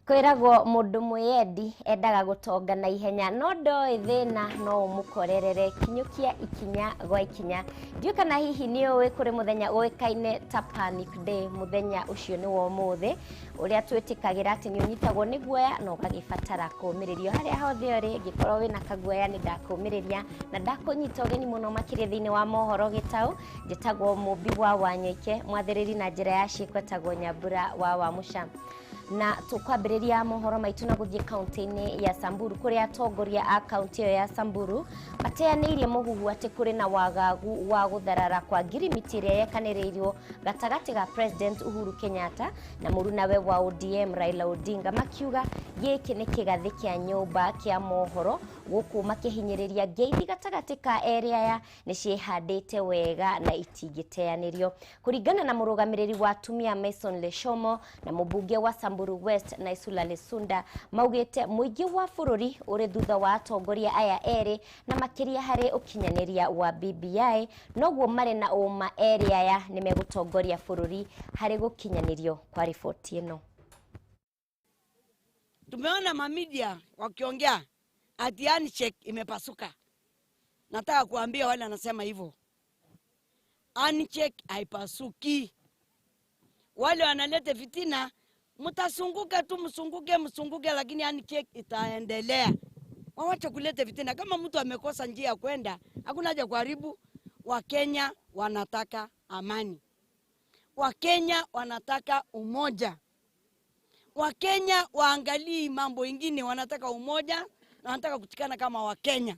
Kwĩragwo mũndũ mwĩyendi endaga gũtonga na ihenya no ndoĩ thĩna no ũmũkorerere kinyũkia ikinya gwa ikinya. Ndiũĩ kana hihi nĩ ũĩ kũrĩ mũthenya ũĩkaine ta Panic Day. Mũthenya ũcio nĩ wa ũmũthĩ ũrĩa twĩtĩkagĩra atĩ nĩ ũnyitagwo nĩ guoya na ũgagĩbatara kũũmĩrĩrio. Harĩa hothe ũrĩ ngĩkorwo wĩna kaguoya nĩ ndakũũmĩrĩria na ndakũnyita ũgeni mũno makĩria thĩinĩ wa mohoro gĩtaũ. Njĩtagwo Mũmbi wa Wanyoike, mwathĩrĩri na njĩra ya ciĩko etagwo Nyambura wa Wamũca. Na tukwambĩrĩria mohoro maitũ na gũthiĩ kaunti-inĩ ya Samburu kũrĩa atongoria a kaunti ĩyo ya Samburu mateanĩirie mũhuhu atĩ kũrĩ na wagagu wa gũtharara kwa ngirimiti ĩrĩa yekanĩrĩirwo gatagatĩ ga President Uhuru Kenyatta na mũrunawe wa ODM Raila Odinga, makiuga gĩkĩ nĩ kĩgathĩ kĩa nyũmba kĩa mohoro gũkũ makĩhinyĩrĩria ngeithi gatagatĩ ka erĩ aya nĩ ciĩhandĩte wega na itingĩteanĩrio. Kũringana na mũrũgamĩrĩri wa atumia Mason Leshomo na mũmbunge wa Samburu West Naisula Lesunda, maugĩte mũingĩ wa bũrũri ũrĩ thutha wa atongoria aya erĩ na makĩria harĩ ũkinyanĩria wa BBI, noguo marĩ na ũma erĩ aya nĩ megũtongoria bũrũri harĩ gũkinyanĩrio kwa riboti ĩno. Tumeona mamidia wakiongea ati handshake imepasuka. Nataka kuambia wale anasema hivyo, handshake haipasuki. Wale wanaleta fitina, mtasunguka tu, msunguke msunguke, lakini handshake itaendelea. Wawache kuleta fitina. Kama mtu amekosa njia ya kwenda, hakuna haja kuharibu. Wakenya wanataka amani, Wakenya wanataka umoja, Wakenya waangalii mambo ingine, wanataka umoja na wanataka kutikana kama Wakenya.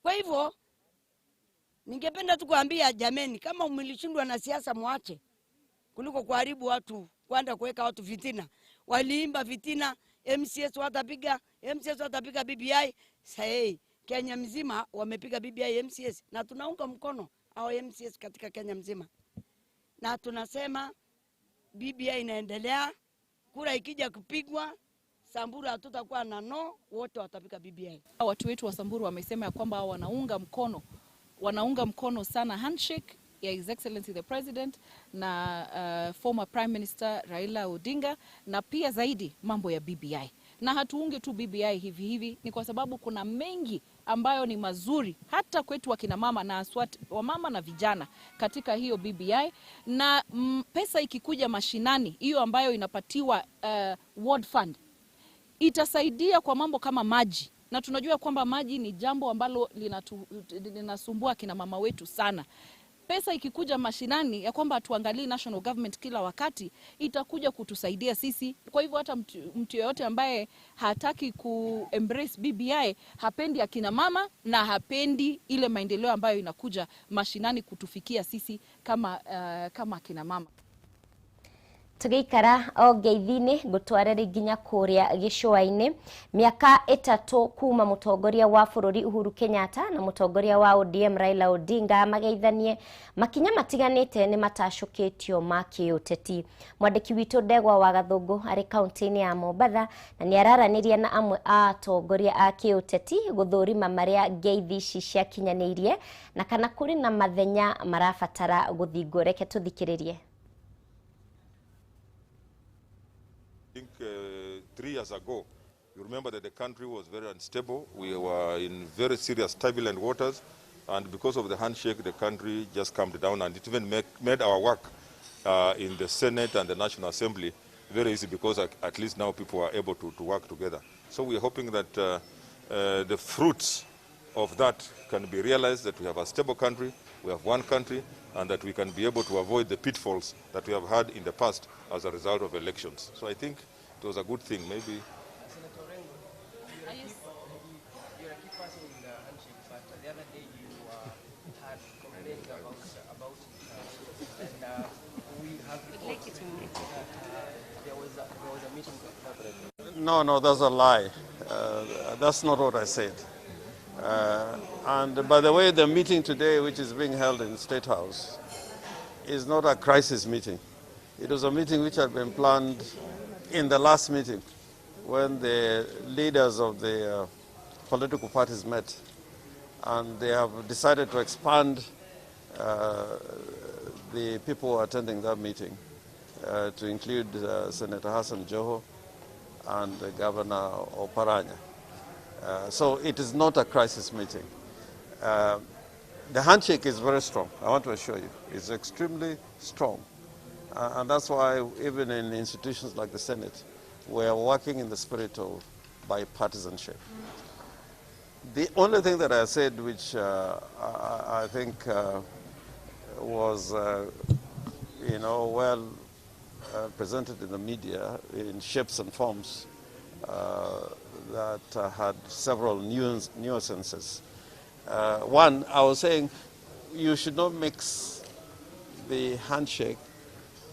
Kwa hivyo ningependa tu kuambia jameni, kama mlishindwa na siasa muache, kuliko kuharibu watu, kwenda kuweka watu fitina. Waliimba fitina, MCS watapiga, MCS watapiga BBI. Sasa Kenya mzima wamepiga BBI MCS, na tunaunga mkono au MCS katika Kenya mzima. Na tunasema BBI inaendelea, kura ikija kupigwa Samburu hatutakuwa na no, wote watapika BBI. Watu wetu wa Samburu wamesema ya kwamba wanaunga mkono sana handshake ya His Excellency the President na former Prime Minister Raila Odinga, na pia zaidi mambo ya BBI. Na hatuunge tu BBI hivi hivi, ni kwa sababu kuna mengi ambayo ni mazuri hata kwetu wakina mama na aswat wamama na vijana katika hiyo BBI. Na pesa ikikuja mashinani, hiyo ambayo inapatiwa Ward Fund, itasaidia kwa mambo kama maji. Na tunajua kwamba maji ni jambo ambalo linasumbua kina mama wetu sana. Pesa ikikuja mashinani, ya kwamba tuangalie national government kila wakati, itakuja kutusaidia sisi. Kwa hivyo hata mtu yeyote ambaye hataki ku embrace BBI, hapendi akina mama na hapendi ile maendeleo ambayo inakuja mashinani kutufikia sisi kama akina mama. Tũgĩikara o ngeithi-inĩ ngũtware nginya kũrĩa gĩcũa-inĩ. Mĩaka 3 kuma mũtongoria wa bũrũri Uhuru Kenyatta na mũtongoria wa ODM Raila Odinga mageithanie, makinya matiganĩte nĩ matacũkĩtio ma kĩũteti. Mwandĩki witũ Ndegwa wa Gathũngũ arĩ kaunti-inĩ ya Mombatha na nĩ araranĩria na amwe a atongoria a kĩũteti gũthũrima marĩa ngeithi ici ciakinyanĩirie na kana kũrĩ na mathenya marabatara gũthingwo. Reke tũthikĩrĩrie. I think 3 years ago, you remember that the country was very unstable. We were in very serious turbulent waters, and because of the handshake, the country just calmed down, and it even made our work in the Senate and the National Assembly very easy, because at least now people are able to work together. So we're hoping that the fruits of that can be realized, that we have a stable country, we have one country, and that we can be able to avoid the pitfalls that we have had in the past as a result of elections. So I think it was a good thing, maybe. Senator Orengo, you're a key person in the handshake, but the other day you had complaints about it, and we have reports that there was a meeting. No, that's a lie. That's not what I said. And by the way, the meeting today, which is being held in State House, is not a crisis meeting. It was a meeting which had been planned in the last meeting when the leaders of the political parties met, and they have decided to expand the people attending that meeting. to include Senator Hassan Joho and Governor Oparanya. So it is not a crisis meeting. The handshake is very strong, I want to assure you. It's extremely strong. And that's why even in institutions like the Senate, we are working in the spirit of bipartisanship. The only thing that I said, which I think was, well presented in the media in shapes and forms that had several nuances. One, I was saying you should not mix the handshake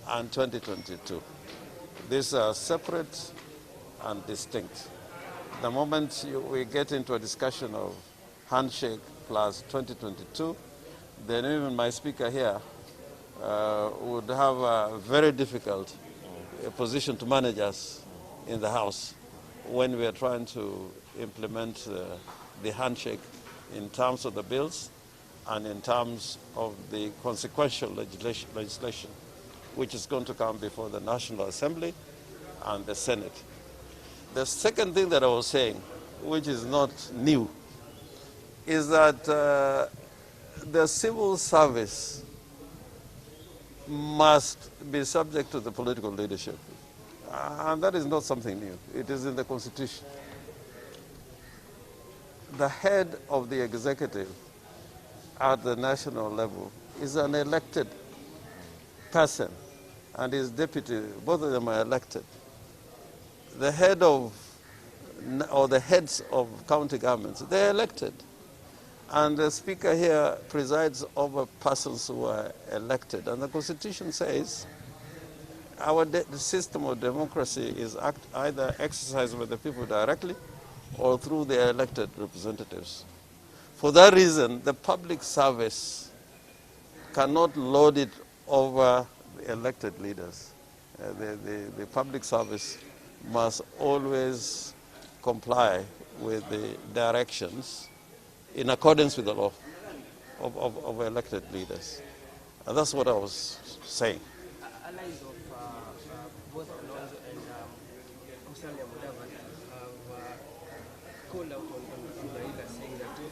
and 2022. These are separate and distinct. The moment we get into a discussion of handshake plus 2022, then even my speaker here would have a very difficult position to manage us in the House when we are trying to implement the handshake in terms of the bills and in terms of the consequential legislation, which is going to come before the National Assembly and the Senate. The second thing that I was saying, which is not new, is that the civil service must be subject to the political leadership. And that is not something new. It is in the Constitution. The head of the executive at the national level is an elected person, and his deputy, both of them are elected. The head of, or the heads of county governments, they're elected. And the speaker here presides over persons who are elected. And the Constitution says our the system of democracy is either exercised by the people directly or through their elected representatives. For that reason, the public service cannot lord it over the elected leaders. The public service must always comply with the directions in accordance with the law of elected leaders. And that's what I was saying. Allies of both Kalonzo and Musalia Mudavadi have called out on Raila, saying that you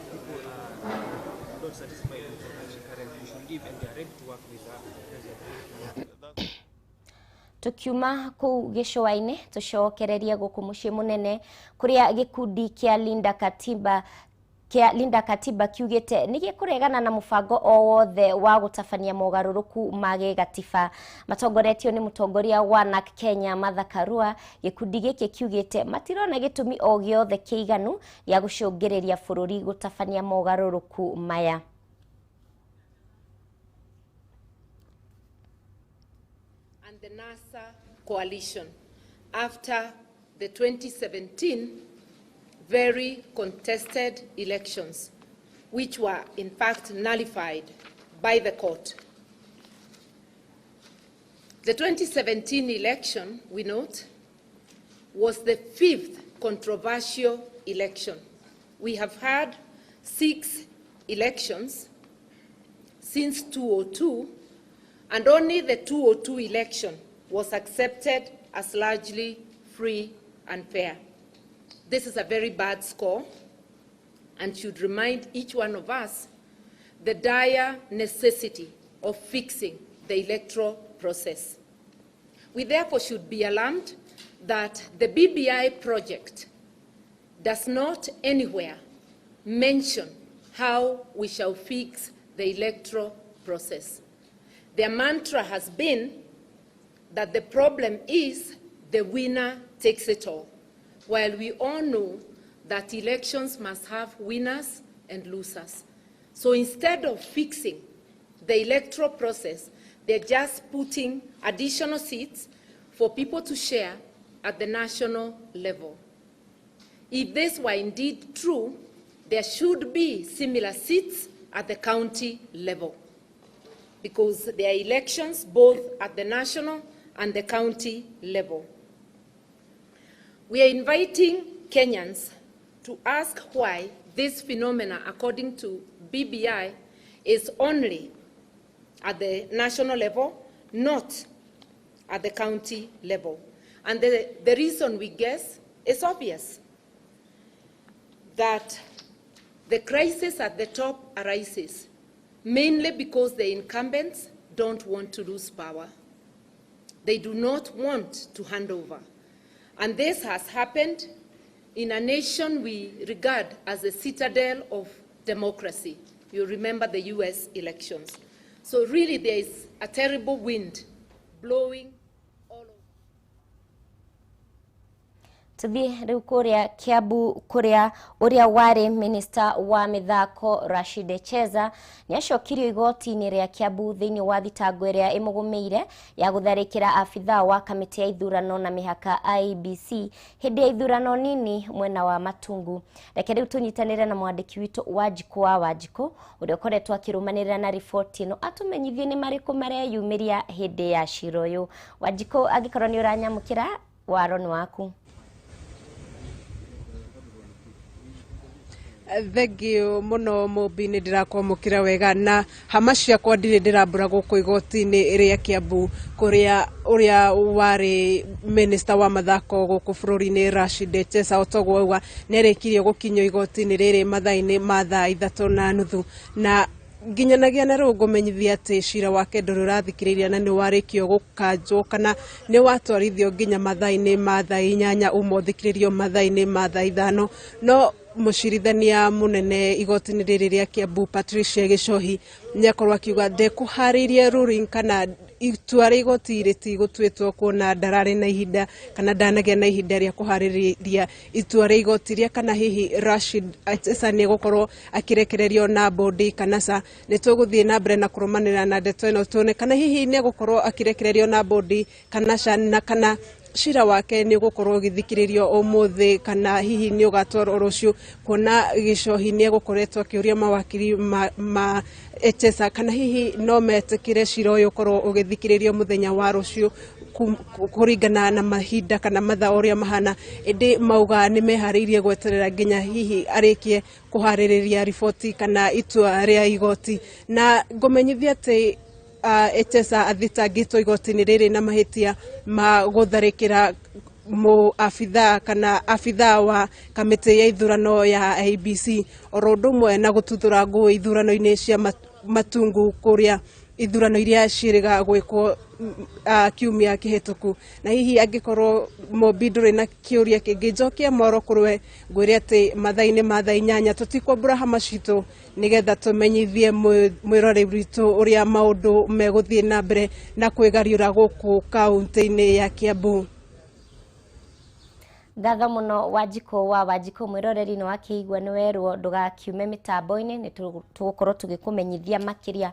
people are not satisfied with the country currently, you should leave, and they are ready to work with the president. Tukiuma kuu gĩcũa-inĩ tũcokererie gũkũ mũciĩ mũnene kũrĩa gĩkundi kĩa Linda Katiba kiugĩte nĩ gĩkũregana na mũbango o wothe wa gũtabania mogarũrũku ma gĩgatiba. Matongoretio nĩ mũtongoria wa NARC Kenya Martha Karua, gĩkundi gĩkĩ kiugĩte matirona gĩtũmi o gĩothe kĩiganu gĩa gũcũngĩrĩria bũrũri gũtabania mogarũrũku maya. And the NASA coalition after the 2017 very contested elections, which were in fact nullified by the court. The 2017 election, we note, was the fifth controversial election. We have had 6 elections since 2002, and only the 2002 election was accepted as largely free and fair. This is a very bad score and should remind each one of us the dire necessity of fixing the electoral process. We therefore should be alarmed that the BBI project does not anywhere mention how we shall fix the electoral process. Their mantra has been that the problem is the winner takes it all, while we all know that elections must have winners and losers. So instead of fixing the electoral process, they're just putting additional seats for people to share at the national level. If this were indeed true, there should be similar seats at the county level, because there are elections both at the national and the county level. We are inviting Kenyans to ask why this phenomena, according to BBI, is only at the national level, not at the county level. And the reason we guess is obvious, that the crisis at the top arises mainly because the incumbents don't want to lose power. They do not want to hand over. And this has happened in a nation we regard as a citadel of democracy. You remember the US elections. So really there is a terrible wind blowing all over. Tuthiĩ rĩu kũrĩa Kiambu kũrĩa ũrĩa warĩ minista wa mĩthako Rashid Echeza nĩ acokirio igoti-inĩ rĩa Kiambu thĩinĩ wa thitango ĩrĩa ĩmũgũmĩire ya gũtharĩkĩra abithaa wa kamĩtĩ ya ithurano na mĩhaka IEBC hĩndĩ ya ithurano nini mwena wa Matungu. Reke rĩu tũnyitanĩre na mwandĩki witũ Wanjikũ wa Wanjikũ ũrĩa ũkoretwo akĩrũmanĩrĩra na riboti ĩno atũmenyithie nĩ marĩkũ mareyumĩria hĩndĩ ya cira ũyũ. Wanjikũ, angĩkorwo nĩ ũranyamũkĩra, waro nĩ waku. Thengio muno Mũmbi, nĩ ndĩrakwamũkĩra wega na hama ciakwa ndirĩ ndĩrambũra gũkũ igoti-inĩ rĩa Kiambu kũrĩa ũrĩa warĩ minista wa mathako gũkũ bũrũri-inĩ Rashid Echesa otoguo auga nĩ arĩkirie gũkinyio igoti-inĩ rĩrĩ mathaa-inĩ ma thaa 3:30 na nginyanagia na rĩu ngũmenyithia atĩ cira wake ndũrĩ ũrathikĩrĩria na nĩ warĩkio gũkanjwo kana nĩ watwarithio nginya mathaa-inĩ ma thaa 8 ũmũthikĩrĩrio mathaa-inĩ ma thaa 5 no mũcirithania mũnene igoti-inĩ rĩrĩ rĩa Kiambu Patricia Gĩcohi nĩakorwo akiuga ndekũharĩirie ruling kana itua rĩa igoti rĩtigũtuĩtwo kuona ndararĩ na ihinda kana ndanagĩa na ihinda rĩa kũharĩrĩria itua rĩa igoti rĩa kana hihi Rashid Echesa nĩegũkorwo akĩrekererio na bodi kana ca. Nĩ tũgũthiĩ na mbere na kũrũmanĩrĩra na ndeto ĩno tuone kana hihi nĩegũkorwo akĩrekererio na bodi kana ca na kana cira wake nĩ ũgũkorwo ũgĩthikĩrĩrio ũmũthĩ kana hihi nĩ ũgatwarwo rũciũ kuona Gĩcohi nĩ egũkoretwo akĩũria mawakiri ma Echesa kana hihi no metĩkĩre cira ũyũ ũkorwo ũgĩthikĩrĩrio mũthenya wa rũciũ kũringana na mahinda kana mathaa ũrĩa mahana, ĩndĩ mauga nĩ meharĩirie gweterera nginya hihi arĩkie kũharĩrĩria riboti kana itua rĩa igoti. Na ngũmenyithia atĩ Echesa athitangĩtwo igoti-inĩ rĩrĩ na mahĩtia ma gũtharĩkĩra abithaa kana abithaa wa kamĩtĩ ya ithurano ya IEBC oro ũndũ ũmwe na gũtuthũra ngũĩ ithurano-inĩ cia Matungu kũrĩa ithurano iria ciĩrĩga gwĩkwo kiumia kĩhĩtũku. Na hihi angĩkorwo Mũmbi ndũrĩ na kĩũria kĩngĩ njokie moro kũrwe ngwĩre atĩ mathaa-inĩ ma thaa 8 tũtikwambũra hama citũ nĩgetha tũmenyithie mwĩroreri witũ ũrĩa maũndũ megũthiĩ na mbere na kwĩgariũra gũkũ kaũntĩ-inĩ ya Kiambu. Ngatho mũno Wanjikũ wa Wanjikũ, mwĩroreri nĩ wakĩigua nĩ werwo ndũgakiume mĩtambo-inĩ, nĩ tũgũkorwo tũgĩkũmenyithia makĩria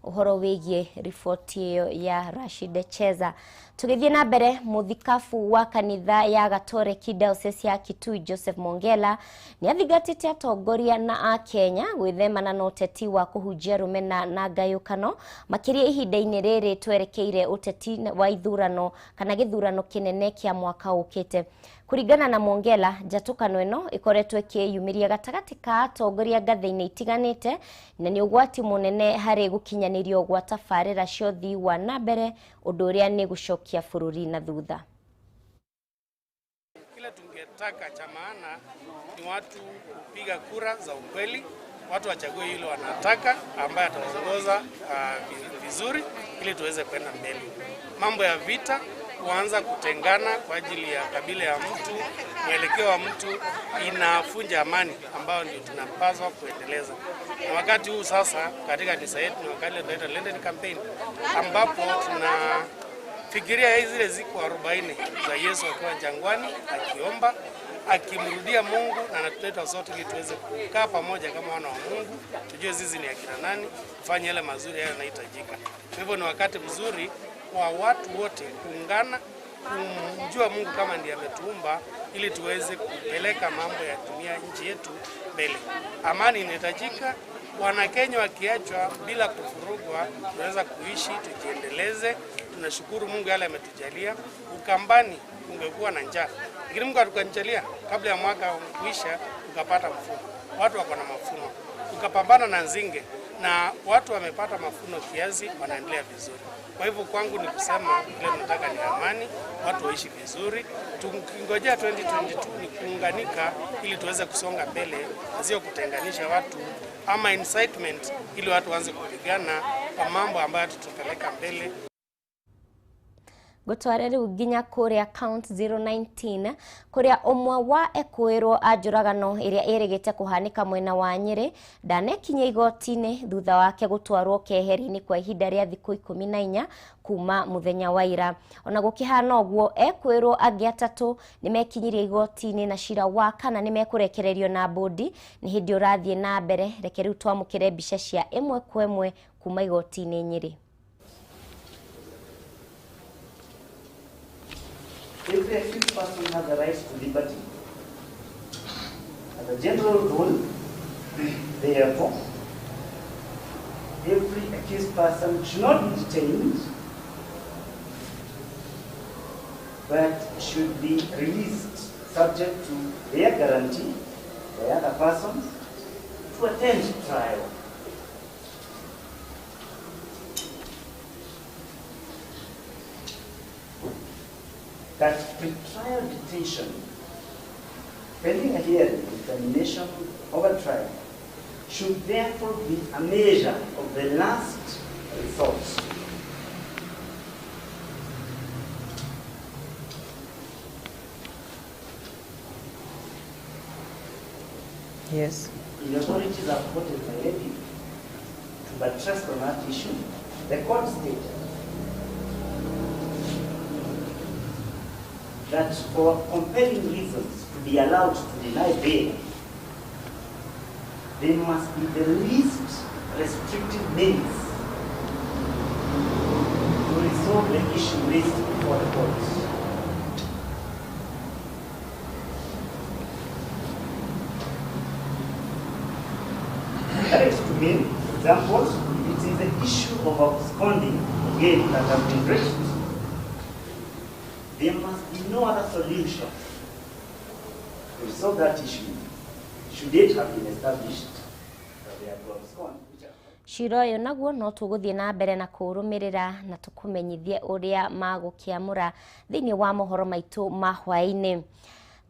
ũhoro wĩgiĩ riboti ĩyo ya Rashid Echesa. Tũgĩthiĩ na mbere, mũthikabu wa kanitha ya Gatoreki Diocese ya Kitui Joseph Mongella nĩ athingatĩte atongoria na akenya gwĩthemana na ũteti wa kũhunjia rũmena na ngayũkano makĩria ihinda-inĩ rĩrĩ twerekeire ũteti wa ithurano kana gĩthurano kĩnene kĩa mwaka ũkĩte. Kũringana na Mongella, njatũkano ĩno ĩkoretwo ĩkĩyumĩria gatagatĩ ka atongoria ngathĩ-inĩ itiganĩte na nĩ ũgwati mũnene harĩ gũkinyanĩrio gwa tabarĩra cia ũthii wa na mbere, ũndũ ũrĩa nĩ gũcokia bũrũri na thutha. Kile tungetaka cha maana ni watu kupiga kura za ukweli, watu wachague yule wanataka ambaye ataongoza vizuri ili tuweze kwenda mbele. Mambo ya vita, kuanza kutengana kwa ajili ya kabila ya mtu, mwelekeo wa mtu, inafunja amani ambayo ndio tunapaswa kuendeleza. Na wakati huu sasa katika kanisa yetu ni wakati tunaita Lenten campaign, ambapo tunafikiria zile siku 40 za Yesu akiwa jangwani akiomba, akimrudia Mungu, na anatuleta sote ili tuweze kukaa pamoja kama wana wa Mungu, tujue sisi ni akina nani, tufanye yale mazuri yale yanahitajika. Kwa hivyo ni wakati mzuri kwa watu wote kuungana, kumjua Mungu kama ndiye ametuumba, ili tuweze kupeleka mambo ya dunia nchi yetu mbele. Amani inahitajika. Wanakenya wakiachwa bila kufurugwa, tunaweza kuishi, tujiendeleze. Tunashukuru Mungu yale ametujalia. Ukambani ungekuwa na njaa, lakini Mungu atukanjalia kabla ya mwaka kuisha tukapata mfumo. Watu wako na mafuno. Tukapambana na nzinge, na watu wamepata mafuno kiasi, wanaendelea vizuri. Kwa hivyo kwangu ni kusema kile tunataka ni amani, watu waishi vizuri. Tukingojea 2022 ni kuunganika ili tuweze kusonga mbele, na sio kutenganisha watu ama incitement ili watu waanze kupigana kwa mambo ambayo tutapeleka mbele. Ngũtware rĩu nginya kũrĩa count 019 kũrĩa ũmwe wa ekũĩrwo a njũragano ĩrĩa ĩrĩgĩte kũhanĩka mwena wa Nyĩrĩ ndanekinyia igoti-inĩ thutha wake gũtwarwo keheri-inĩ kwa ihinda rĩa thikũ 14 kuma mũthenya wa ira. Ona gũkĩhana ũguo, ekũĩrwo angĩ atatũ nĩmekinyirie igoti-inĩ na cira wa kana nĩmekũrekererio na mbũndi nĩ hĩndĩ ũrathiĩ na mbere. Reke rĩu twamũkĩre mbica cia ĩmwe kwa ĩmwe kuma igoti-inĩ Nyĩrĩ. Every accused person has a right to liberty. As a general rule, therefore, every accused person should not be detained, but should be released subject to their guarantee by other persons to attend trial. That pretrial detention, pending a hearing and termination of a trial, should therefore be a measure of the last resort. Yes. The authorities have quoted Nairobi to buttress on that issue. The court stated that for compelling reasons to be allowed to deny bail, there must be the least restrictive means to resolve the issue raised before the court. That is to mean, for example, it is the issue of absconding again that has been raised. There must be no other solution to resolve that issue, should it have been established that they have to abscond. Cira ũyũ naguo no tũgũthiĩ na mbere na kũũrũmĩrĩra na tũkũmenyithie ũrĩa magũkĩamũra thĩinĩ wa mohoro maitũ ma hwaĩ-inĩ.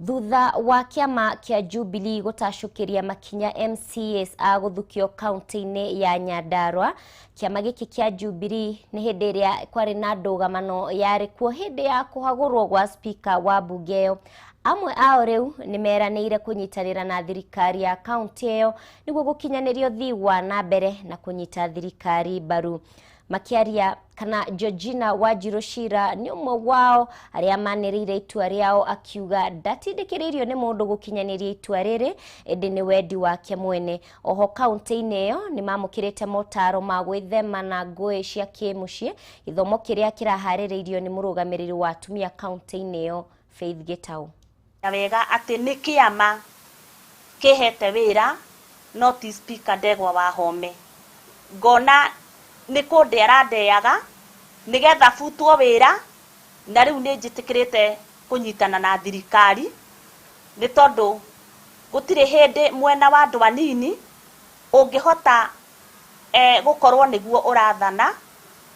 Thutha wa kĩama kĩa Jubilee gũtacũkĩria makinya MCAs a gũthukio kaunti-inĩ ya Nyandarua, kĩama gĩkĩ kĩa Jubilee nĩ hĩndĩ ĩrĩa kwarĩ na ndũgamano yarĩ kuo hĩndĩ ya kũhagũrwo gwa speaker wa mbunge ĩyo. Amwe ao rĩu nĩ meranĩire kũnyitanĩra na thirikari ya kaunti ĩyo nĩguo gũkinyanĩria ũthii wa na mbere na kũnyita thirikari mbaru. Makiaria kana Georgina Wanjiru Cira nĩ ũmwe wao arĩa manĩrĩire itua rĩao akiuga ndatindĩkĩrĩirio nĩ mũndũ gũkinyanĩria itua rĩrĩ ĩndĩ nĩ wendi wake mwene. Oho kaunti-inĩ ĩyo nĩ mamũkĩrĩte motaro ma gwĩthema na ngũĩ cia kĩmũciĩ, gĩthomo kĩrĩa kĩraharĩrĩirio nĩ mũrũgamĩrĩri wa atumia kaunti-inĩ ĩyo Faith Gitau. Wega atĩ nĩ kĩama kĩhete wĩra no ti speaker Ndegwa Wahome, ngona nĩ kũndĩa arandeaga nĩgetha butwo wĩra, na rĩu nĩ njĩtĩkĩrĩte kũnyitana na thirikari nĩ tondũ gũtirĩ hĩndĩ mwena wa andũ anini ũngĩhota gũkorwo nĩguo ũrathana,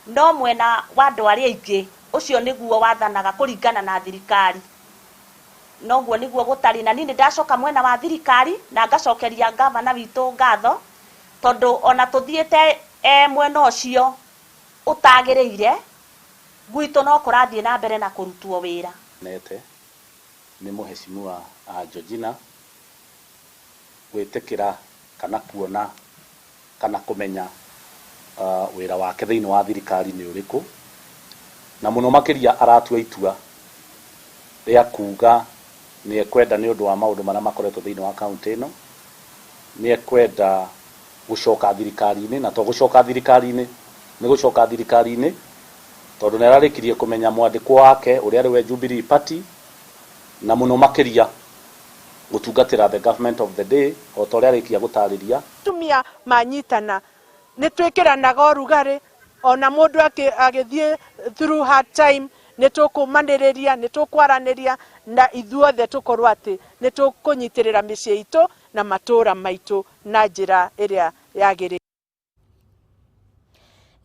no mwena wa andũ arĩa aingĩ ũcio nĩguo wathanaga kũringana na thirikari. Noguo nĩguo gũtarĩ, na niĩ nĩ ndacoka mwena wa thirikari na ngacokeria gavana witũ ngatho tondũ ona tũthiĩte mwena ũcio ũtagĩrĩire gwitũ no kũrathiĩ na mbere na kũrutwo wĩra. Nete nĩ mũheshimiwa Georgina gwĩtĩkĩra kana kuona kana kũmenya wĩra wake thĩinĩ wa thirikari nĩ ũrĩkũ, na mũno makĩria aratua itua rĩa kuga nĩ ekwenda nĩ ũndũ wa maũndũ marĩa makoretwo thĩinĩ wa kaunti ĩno, nĩ ekwenda gũcoka thirikari-inĩ, na to gũcoka thirikari-inĩ nĩ gũcoka thirikari-inĩ tondũ nĩ ararĩkirie kũmenya mwandĩkwo wake ũrĩa arĩ we Jubilee Party, na mũno makĩria gũtungatĩra the government of the day o ta ũrĩa arĩkia gũtarĩria. Atumia manyitana nĩ twĩkĩranaga ũrugarĩ, ona mũndũ agĩthiĩ through hard time nĩ tũkũmanĩrĩria, nĩ tũkwaranĩria na ithuothe tũkorwo atĩ nĩ tũkũnyitĩrĩra mĩciĩ itũ na matũra maitũ na njĩra ĩrĩa yagĩrĩire.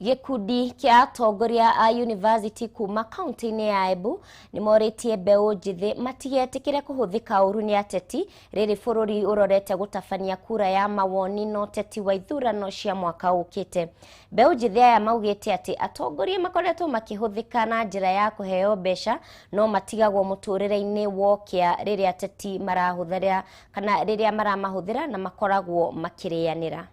Gĩkundi kĩa atongoria a university kuma kaunti-inĩ ya Embu nĩmorĩtie mbeũ njĩthĩ matigetĩkĩre kũhũthĩka ũru nĩ ateti rĩrĩ bũrũri ũrorete gũtabania kura ya mawoni na ũteti wa ithurano cia mwaka ũkĩte. Mbeũ njĩthĩ aya maugĩte atĩ atongoria makoretwo makĩhũthĩka na njĩra ya kũheo mbeca no matigagwo mũtũrĩre-inĩ wokĩa rĩrĩa ateti marahũthĩra kana rĩrĩa maramahũthĩra na makoragwo makĩrĩanĩra.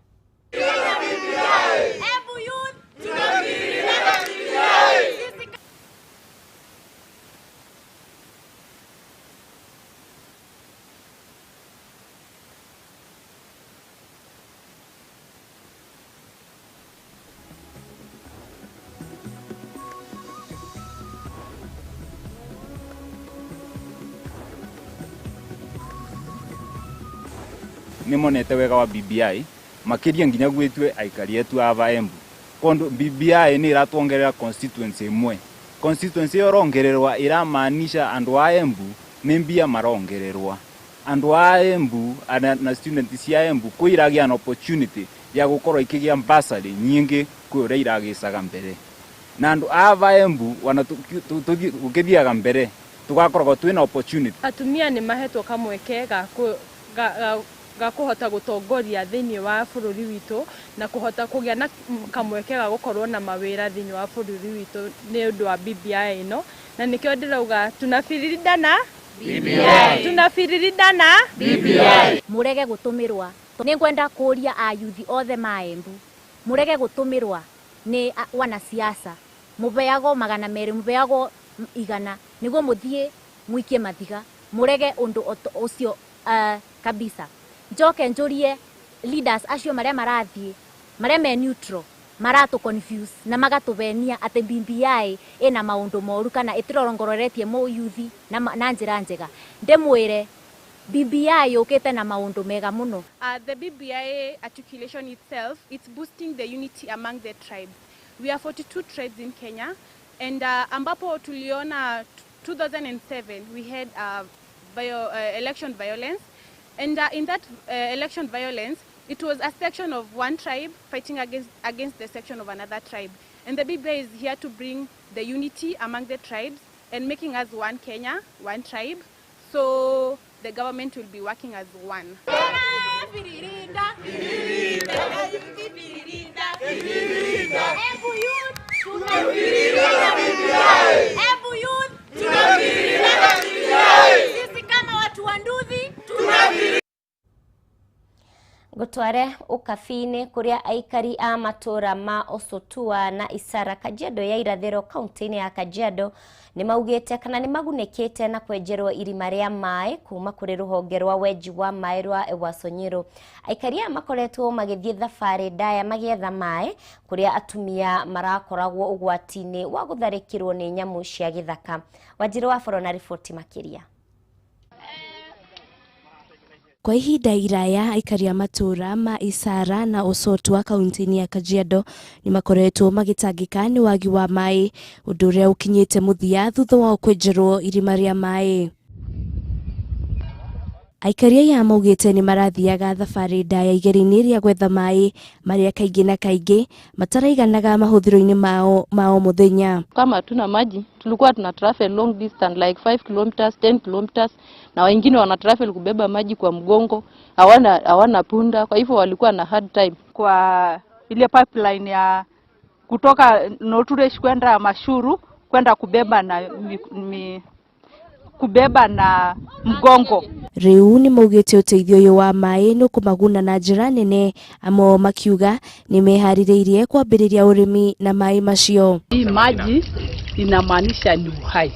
Nĩmonete wega wa BBI makiria nginya gwitwe aikari etu ava Embu kondu BBI ni iratuongerera constituency imwe. Constituency iyo rongererwa iramaanisha andu a Embu ni mbia marongererwa andu a Embu na student cia Embu kwiragia an opportunity ya gukorwo ikigia bursary nyingi kwi uria iragicaga mbere na andu ava Embu wana tukithiaga mbere tugakoragwo twina opportunity. Atumia ni mahetwo kamweke ga ga kuhota gutongoria thiini wa bururi witu na kuhota kugia na kamweke ga gukorwo na mawira thiini wa bururi witu ni undu wa BBI ino na nikio ndirauga tunafiririda na BBI, tunafiririda na BBI. Murege gutumirwa ni ngwenda kuria ayuthi othe ma Embu murege gutumirwa ni wanasiasa mubeago 200 mubeago 100 niguo muthie muikie mathiga murege undu ucio kabisa. Njoke njurie leaders acio maria marathie maria me neutral maratu confuse na magatubenia ati BBI ina maundu moru kana itirorongororetie mu yuthi na njira njega. Ndimwire BBI yukite na maundu mega muno. The BBI articulation itself, it's boosting the unity among the tribes. We are 42 tribes in Kenya, and ambapo tuliona 2007 we had election violence. And in that election violence, it was a section of one tribe fighting against the section of another tribe. And the BBI is here to bring the unity among the tribes and making us one Kenya, one tribe. So the government will be working as one. Gutware ukabini kuria aikari a matura ma Osotua na Isara Kajiado ya irathiro kaunti-ini ya Kajiado ni maugite kana ni magunekete na kwenjerwo irima ria mai kuma kuri ruhonge rwa wenji wa mai rwa Ewaso Nyiro. Aikari aya makoretwo magithie thabari ndaya magietha mai kuria atumia marakoragwo ugwati-ini wa gutharikirwo ni nyamu cia githaka. Wanjiru wa Boro na riboti makiria. Kwa ihinda iraya aikari a matura ma Isara na Osotua kaunti-inĩ ya Kajiado ni makoretwo magitangĩka nĩ wagi wa mai ũndũ ũrĩa ũkinyĩte mũthia thutha wao kwenjerwo irima rĩa mai. Aikari aya maugĩte nĩ marathiaga thabarĩ ndaya igeri-inĩ rĩa gwetha mai marĩa kaingĩ na kaingĩ mataraiganaga mahũthĩro-inĩ mao ma o mũthenya. Kama hatuna maji tulikuwa tuna travel long distance like 5 kilometers, 10 kilometers, na wengine wana travel kubeba maji kwa mgongo, hawana punda, kwa hivyo walikuwa na hard time. Kwa ile pipeline ya kutoka Noturesh kwenda Mashuru kwenda kubeba na kubeba na mgongo. Riu ni maugite uteithio uyu wa mai ni kumaguna na njira nene, amo makiuga ni mehaririirie kwambiriria urimi na mai macio. Hii maji inamaanisha ni uhai.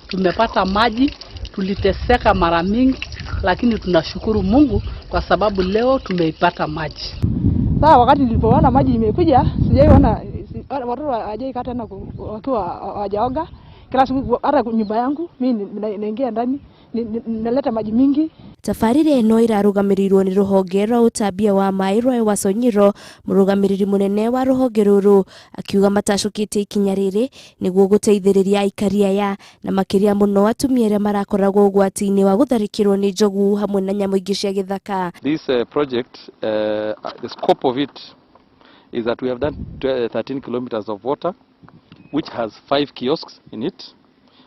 Tumepata maji, tuliteseka mara mingi, lakini tunashukuru Mungu kwa sababu leo tumeipata maji. Sasa wakati nilipoona maji imekuja, sijaiona watoto hawajaikata tena wakiwa hawajaoga. Kila siku hata nyumba yangu mimi naingia ndani naleta maji mingi. Tabarĩra ĩno ĩrarũgamĩrĩirwo nĩ rũhonge rwa ũtambia wa maĩ rwa Ewaso Nyiro. Mũrũgamĩrĩri mũnene wa rũhonge rũrũ akiuga matacũkĩte ikinya rĩrĩ nĩguo gũteithĩrĩria aikari aya na makĩria mũno atumia arĩa marakoragwo ũgwati-inĩ wa gũtharĩkĩrwo nĩ njogu hamwe na nyamũ ingĩ cia gĩthaka. This project, the scope of it is that we have done 13 kilometers of water, which has 5 kiosks in it.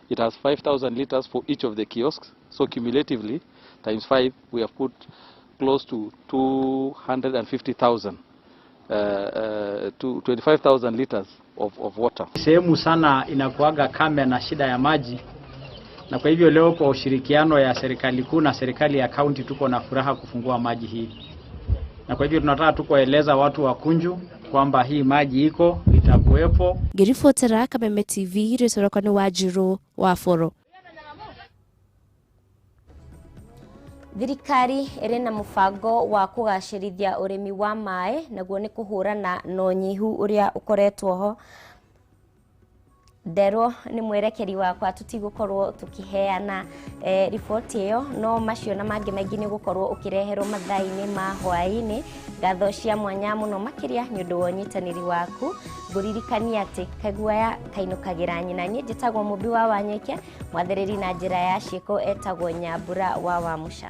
It has 5,000 liters for each of the kiosks. So cumulatively, times 5, we have put close to 250,000 to 25,000 liters of water. Sehemu sana inakuaga kame na shida ya maji, na kwa hivyo leo kwa ushirikiano ya serikali kuu na serikali ya kaunti tuko na furaha kufungua maji hii, na kwa hivyo tunataka tu kuwaeleza watu wa Kunju kwamba hii maji iko, itakuwepo. Ngĩribotera Kameme TV rĩtwa rĩakwa nĩ Wanjirũ wa Boro. Thirikari ĩrĩ na mũbango wa kũgacĩrithia ũrĩmi wa maĩ naguo nĩ kũhũrana na ũnyihu ũrĩa ũkoretwo ho. Nderwo nĩ mwerekeri wakwa tũtigũkorwo tũkĩheana riboti ĩyo, no macio na mangĩ maingĩ nĩ gũkorwo ũkĩreherwo mathaa-inĩ ma hwaĩ-inĩ. Ngatho cia mwanya mũno makĩria nĩ ũndũ wa ũnyitanĩri waku. Ngũririkania atĩ kaguoya kainũkagĩra nyina. Niĩ njĩtagwo Mũmbi wa Wanyeke, mwathĩrĩri na njĩra ya ciĩko etagwo Nyambura wa Wamũca.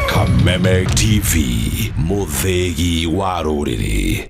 Kameme TV, mũthĩgi wa rũrĩrĩ.